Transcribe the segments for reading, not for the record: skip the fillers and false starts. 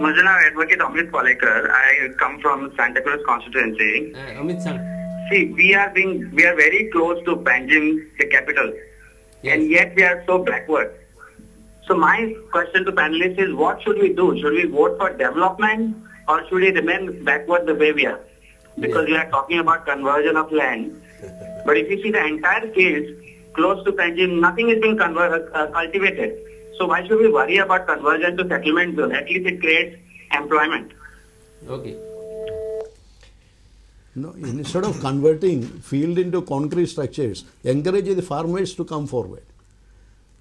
म्हजें नाव advocate Amit Palekar. I come from Santacruz constituency. Amit sir. See, we are very close to Panjim, the capital, yes, and yet we are so backward. So my question to panelists is, what should we do? Should we vote for development or should we remain backward the way we are? Because we are talking about conversion of land. But if you see the entire fields close to Panjim, nothing is being cultivated. So why should we worry about conversion to settlement zone? At least it creates employment. Okay. No, instead of converting field into concrete structures, encourage the farmers to come forward.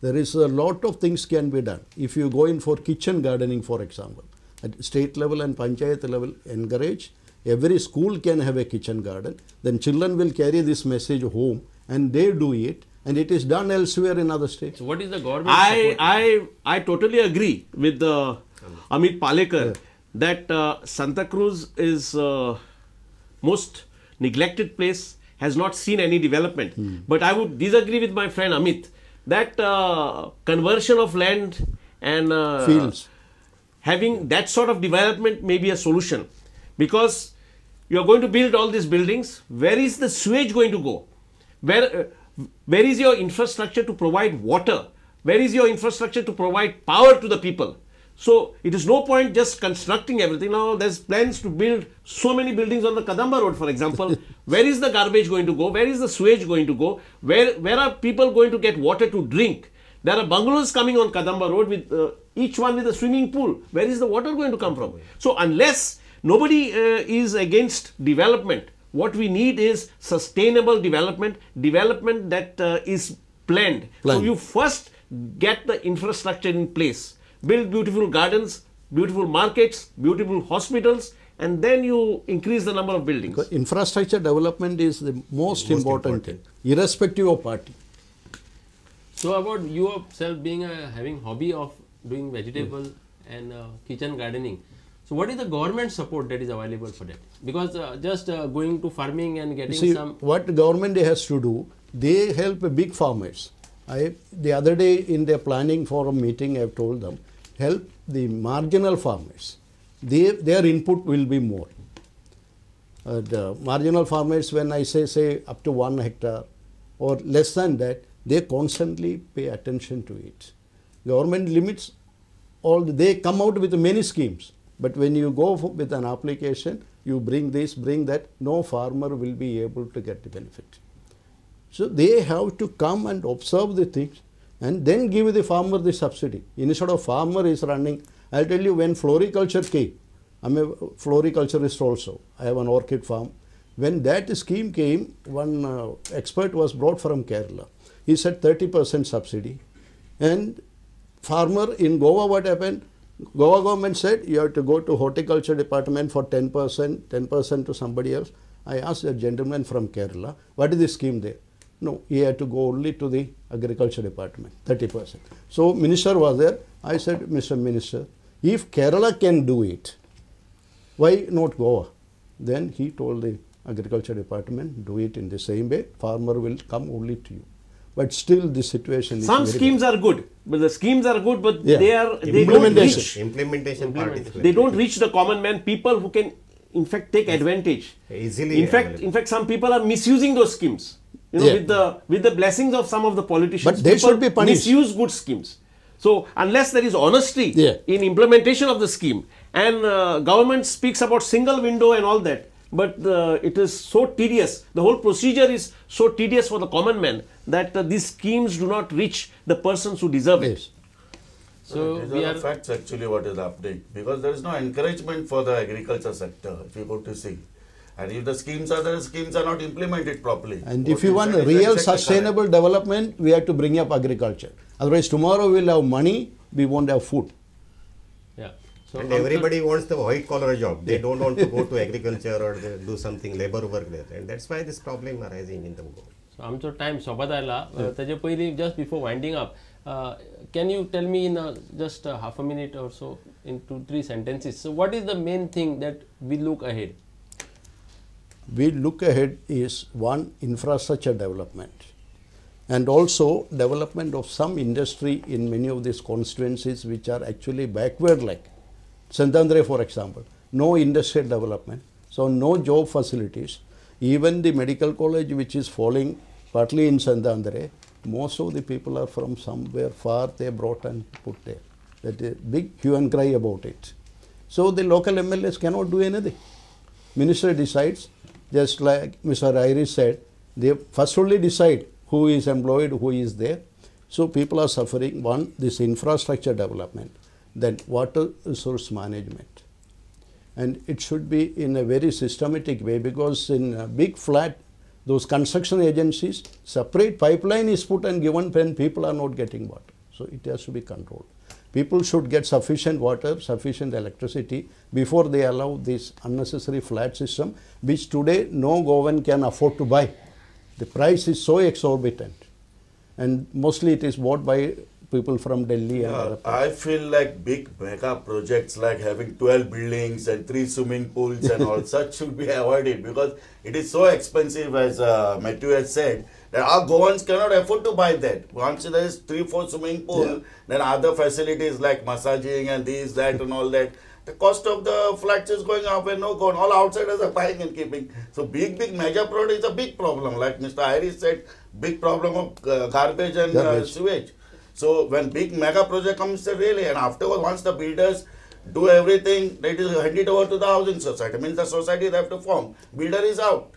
There is a lot of things can be done. If you go in for kitchen gardening, for example, at state level and panchayat level, encourage. Every school can have a kitchen garden. Then children will carry this message home and they do it. And it is done elsewhere in other states. So what is the government support? I totally agree with Amit Palekar, yeah, that Santacruz is most neglected place, has not seen any development. But I would disagree with my friend Amit that conversion of land and fields, having that sort of development may be a solution, because you are going to build all these buildings. Where is the sewage going to go? Where is your infrastructure to provide water? Where is your infrastructure to provide power to the people? So it is no point just constructing everything. Now there's plans to build so many buildings on the Kadamba Road, for example. Where is the garbage going to go? Where is the sewage going to go? Where are people going to get water to drink? There are bungalows coming on Kadamba Road with each one with a swimming pool. Where is the water going to come from? So unless nobody is against development, what we need is sustainable development, development that is planned. So you first get the infrastructure in place. Build beautiful gardens, beautiful markets, beautiful hospitals, and then you increase the number of buildings. Because infrastructure development is the most important thing, irrespective of party. So about yourself being having hobby of doing vegetable and kitchen gardening. So what is the government support that is available for that? Because just going to farming and getting some... What government has to do, they help big farmers. The other day in their planning forum meeting, I have told them, help the marginal farmers. Their input will be more. The marginal farmers, when I say up to 1 hectare or less than that, they constantly pay attention to it. Government limits all, they come out with many schemes. But when you go with an application, you bring this, bring that, no farmer will be able to get the benefit. So they have to come and observe the things and then give the farmer the subsidy. Instead of farmer is running, I'll tell you, when floriculture came, I'm a floriculturist also, I have an orchid farm. When that scheme came, one expert was brought from Kerala. He said 30% subsidy. And farmer in Goa, what happened? Goa government said you have to go to horticulture department for 10%, 10% to somebody else. I asked a gentleman from Kerala, what is the scheme there? No, he had to go only to the agriculture department, 30%. So minister was there. I said, Mr. Minister, if Kerala can do it, why not Goa? Then he told the agriculture department, do it in the same way, farmer will come only to you. But still the situation is Some schemes are good, but the schemes are good, but yeah, they are, they don't reach. Implementation part is they don't reach the common man, people who can in fact take advantage. Easily. In fact, some people are misusing those schemes. You know, yeah, with the blessings of some of the politicians. But they should be punished. Misuse good schemes. So unless there is honesty in implementation of the scheme, and government speaks about single window and all that, but it is so tedious, the whole procedure is so tedious for the common man that these schemes do not reach the persons who deserve it. So these are the facts actually what is happening, because there is no encouragement for the agriculture sector, if you go to see. And if the schemes are there, schemes are not implemented properly. And if you want real sustainable development, we have to bring up agriculture. Otherwise, tomorrow we will have money, we won't have food. Yeah. So and everybody wants the white collar job. They don't want to go to agriculture or do something labor work there. And that's why this problem arising in the world. So, आमचो time सोंपत आयला. ताजे पयलीं just before winding up, can you tell me in just half a minute or so, in 2-3 sentences, so what is the main thing that we look ahead? We look ahead is one, infrastructure development, and also development of some industry in many of these constituencies which are actually backward like. Saint Andre, for example, no industrial development, so no job facilities. Even the medical college, which is falling partly in Saint Andre, most of the people are from somewhere far, they brought and put there. That is a big hue and cry about it. So the local MLAs cannot do anything. Minister decides, just like Mr. Iris said, they first only decide who is employed, who is there. So people are suffering. One, this infrastructure development, then water resource management. And it should be in a very systematic way, because in a big flat, those construction agencies, separate pipeline is put and given when people are not getting water. So it has to be controlled. People should get sufficient water, sufficient electricity before they allow this unnecessary flat system, which today no Goan can afford to buy. The price is so exorbitant, and mostly it is bought by people from Delhi and other places. I feel like big mega projects like having 12 buildings and 3 swimming pools and all such should be avoided, because it is so expensive, as Matthew has said, that our Goans cannot afford to buy that. Once there is 3-4 swimming pool, then other facilities like massaging and this, that and all that, the cost of the flats is going up and no going. All outsiders are buying and keeping. So big major product is a big problem. Like Mr. Iris said, big problem of garbage and sewage. So when big mega project comes, really, and afterwards, once the builders do everything, they just hand it over to the housing society. Means the society they have to form. Builder is out.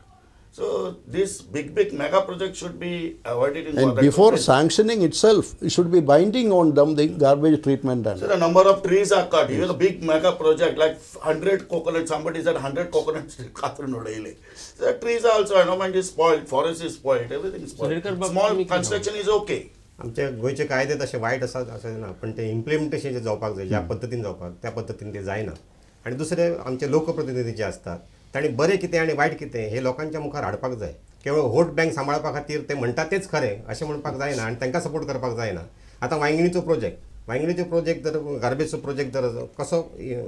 So this big mega project should be avoided. In and before sanctioning itself, it should be binding on them, the garbage treatment. And so the number of trees are cut. Even a big mega project like 100 coconuts, somebody said 100 coconuts. So the trees are also, environment is spoiled, forest is spoiled, everything is spoiled. Small construction is okay. आमचे गोंयचे कायदे तशे वायट आसात अशें ना, पण ते इम्प्लिमेंटेशन जे जावपाक जाय, ज्या पद्दतीन जावपाक त्या पद्दतीन ते जायना. आनी दुसरे आमचे लोकप्रतिनिधी जे आसतात तांणी बरें कितें आनी वायट कितें हे लोकांच्या मुखार हाडपाक जाय. केवळ वोट बँक सांबाळपा खातीर ते म्हणटा तेच खरें अशें म्हणपाक जायना आनी तांकां सपोर्ट करपाक जायना. आतां वांयगिणीचो प्रोजेक्ट जर गार्बेजचो प्रोजेक्ट जर कसो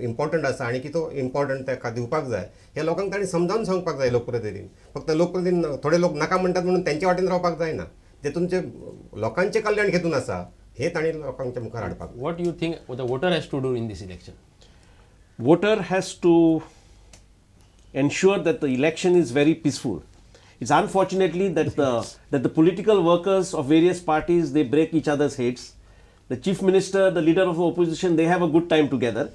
इम्पॉर्टंट आसा आनी कितो इम्पॉर्टंट ताका दिवपाक जाय हे लोकांक तांणी समजावन सांगपाक जाय. लोकप्रतिनिधी फक्त लोकप्रतिनिधी थोडे लोक नाका म्हणटात म्हणून तेंच्या वाटेन रावपाक जायना. ते तुमचे लोकांचे कल्याण घेतून आसा हे तांणी लोकांच्या मुखार हाडपाक. What you think the voter has to do in this election? Voter has to ensure that the election is very peaceful. It's unfortunately that the political workers of various parties, they break each other's heads. The chief minister, the leader of the opposition, they have a good time together.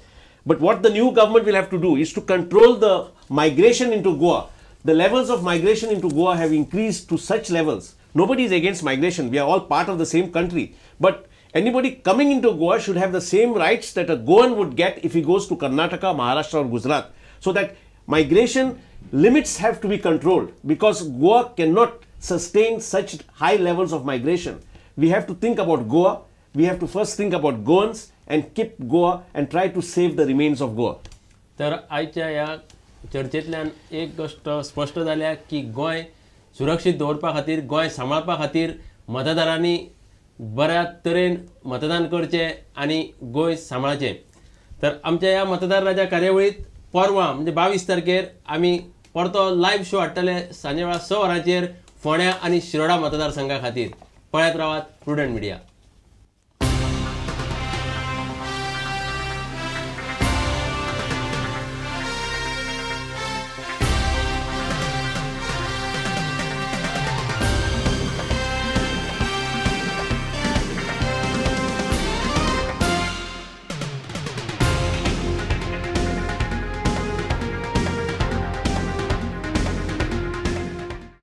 But what the new government will have to do is to control the migration into Goa. The levels of migration into Goa have increased to such levels. Nobody is against migration. We are all part of the same country. But anybody coming into Goa should have the same rights that a Goan would get if he goes to Karnataka, Maharashtra or Gujarat. So that migration limits have to be controlled, because Goa cannot sustain such high levels of migration. We have to think about Goa. We have to first think about Goans and keep Goa and try to save the remains of Goa. तर आयच्या ह्या चर्चेंतल्यान एक गोश्ट स्पश्ट जाल्या की गोंय सुरक्षीत दवरपा खातीर, गोंय सांबाळपा खातीर मतदारांनी बऱ्या तरेन मतदान करचें आनी गोंय सांबाळचें. तर आमच्या ह्या मतदार राजा कार्यावळींत परवां म्हणजे 22 तारखेर आमी परतो लायव्ह शो हाडटले सांजे वेळार 6 वरांचेर फोंड्या आनी शिरोडा मतदारसंघा खातीर. पळयत रावात प्रुडंट मिडिया.